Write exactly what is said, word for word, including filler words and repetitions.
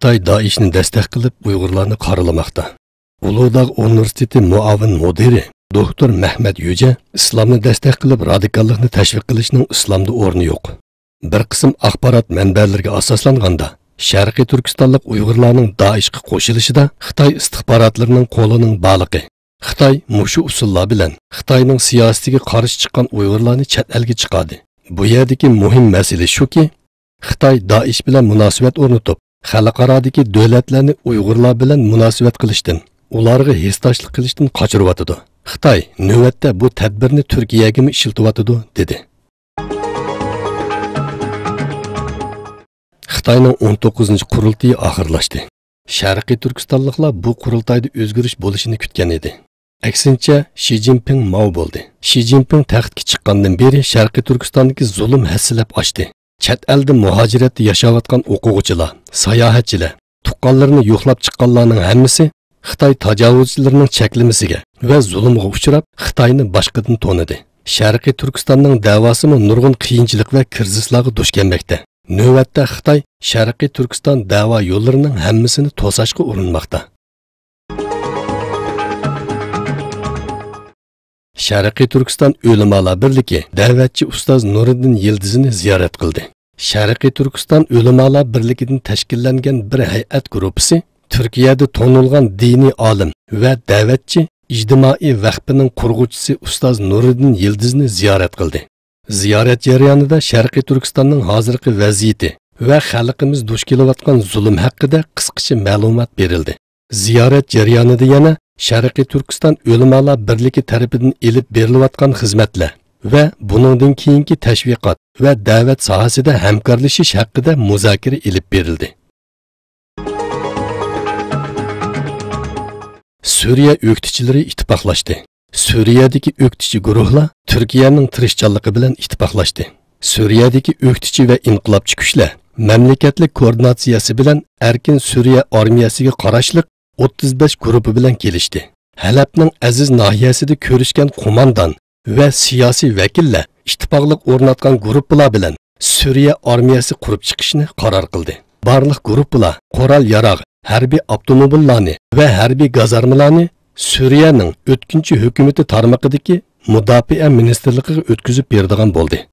خىتاي دائىشنى دەستەك قىلىپ ئۇيغۇرلارنى قارىلىماقتا. ئۇلۇغداغ ئۇنىۋېرسىتېتى مۇئاۋىن مۇدىرى دوكتور مەھمەت يۈجە ئىسلامنى دەستەك قىلىپ رادىكاللىقنى تەشۋىق قىلىشنىڭ ئىسلامدا ئورنى يوق. بىر قىسىم ئاخبارات مەنبەلىرىگە ئاساسلانغاندا، شەرقىي تۈركىستانلىق ئۇيغۇرلارنىڭ دائىشقا قوشۇلۇشىدا خىتاي ئىستىخباراتلىرىنىڭ قولىنىڭ بارلىقى، خىتاي مۇشۇ ئۇسۇللار بىلەن خىتاينىڭ سىياسىتىگە قارشى چىققان ئۇيغۇرلارنى چەت ئەلگە چىقاردى. بۇ يەردىكى مۇھىم مەسىلە شۇكى، خىتاي دائىش بىلەن مۇناسىۋەت ئورنىتىپ، خەلقئارادىكى دۆلەتلەرنى ئۇيغۇرلار بىلەن مۇناسىۋەت قىلىشتىن، ئۇلارغا ھېسداشلىق قىلىشتىن قاچۇرۇۋاتىدۇ. خىتاي نۆۋەتتە بۇ تەدبىرنى تۈركىيەگىمۇ ئىشلىتىۋاتىدۇ، دېدى. خىتاينىڭ ئون توققۇزىنچى قۇرۇلتىيى ئاخىرلاشتى. شەرقىي تۈركىستانلىقلار بۇ قۇرۇلتايدا ئۆزگىرىش بولۇشىنى كۈتكەن ئىدى. ئەكسىنچە، شى جىنپىڭ ماۋ بولدى. شى جىنپىڭ تەختكە چىققاندىن بېرى شەرقىي تۈركىستاندىكى زۇلۇم ھەسسىلەپ ئاشتى. چەت ئەلدە مۇھاجىرەتتە ياشاۋاتقان ئوقۇغۇچىلار، ساياھەتچىلەر، تۇغقانلىرىنى يوقلاپ چىققانلارنىڭ ھەممىسى خىتاي تاجاۋۇزچىلىرىنىڭ چەكلىمىسىگە ۋە زۇلۇمىغا ئۇچراپ، خىتاينى باشقىدىن تونىدى. شەرقىي تۈركىستاننىڭ دەۋاسىمۇ نۇرغۇن قىيىنچىلىق ۋە كىرىزىسلارغا دۇچ كەلمەكتە. نۆۋەتتە خىتاي شەرقىي تۈركىستان دەۋا يوللىرىنىڭ ھەممىسىنى توساشقا ئۇرۇنماقتا. شەرقىي تۈركىستان ئۆلىمالار بىرلىكى دەۋەتچى ئۇستاز نۇرىدىن يىلدىزنى زىيارەت قىلدى. شەرقىي تۈركىستان ئۆلىمالار بىرلىكىدىن تەشكىللەنگەن بىر ھەيئەت گۇرۇپپىسى تۈركىيەدە تونۇلغان دىنىي ئالىم ۋە دەۋەتچى ئىجتىمائىي ۋەخپىنىڭ قۇرغۇچىسى ئۇستاز نۇرىدىن يىلدىزنى زىيارەت قىلدى. زىيارەت جەريانىدا شەرقىي تۈركىستاننىڭ ھازىرقى ۋەزىيىتى ۋە خەلقىمىز دۇچ كېلىۋاتقان زۇلۇم ھەققىدە قىسقىچە مەلۇمات بېرىلدى. زىيارەت جەريانىدا يەنە شەرقىي تۈركىستان ئۆلىمالار بىرلىكى تەرىپىدىن ئېلىپ بېرىلىۋاتقان خىزمەتلەر ۋە بۇنىڭدىن كېيىنكى تەشۋىقات ۋە دەۋەت ساھەسىدە ھەمكارلىشىش ھەققىدە مۇزاكىرە ئېلىپ بېرىلدى. سۈرىيە ئۆكتىچىلىرى ئىتتىپاقلاشتى. سۈرىيەدىكى ئۆكتىچى گۇرۇھلار تۈركىيەنىڭ تىرىشچانلىقى بىلەن ئىتتىپاقلاشتى. سۈرىيەدىكى ئۆكتىچى ۋە ئىنقىلابچى كۈچلەر مەملىكەتلىك كوئوردىناتسىيەسى بىلەن ئەركىن سۈرىيە ئارمىيەسىگە قاراشلىق ئوتتۇز بەش گۇرۇپپا بىلەن كېلىشتى. ھەلەپنىڭ ئەزىز ناھىيەسىدە كۆرۈشكەن قوماندان ۋە سىياسىي ۋەكىللەر ئىتتىپاقلىق ئورناتقان گۇرۇپپىلار بىلەن سۈرىيە ئارمىيەسى قۇرۇپ چىقىشنى قارار قىلدى. بارلىق گۇرۇپپىلار قورال-ياراغ، ھەربىي ئاپتوموبىللارنى ۋە ھەربىي گازارمىلارنى سۈرىيەنىڭ ئۆتكۈنچى ھۆكۈمىتى تارمىقىدىكى مۇداپىئە مىنىستىرلىقىغا ئۆتكۈزۈپ بېرىدىغان بولدى.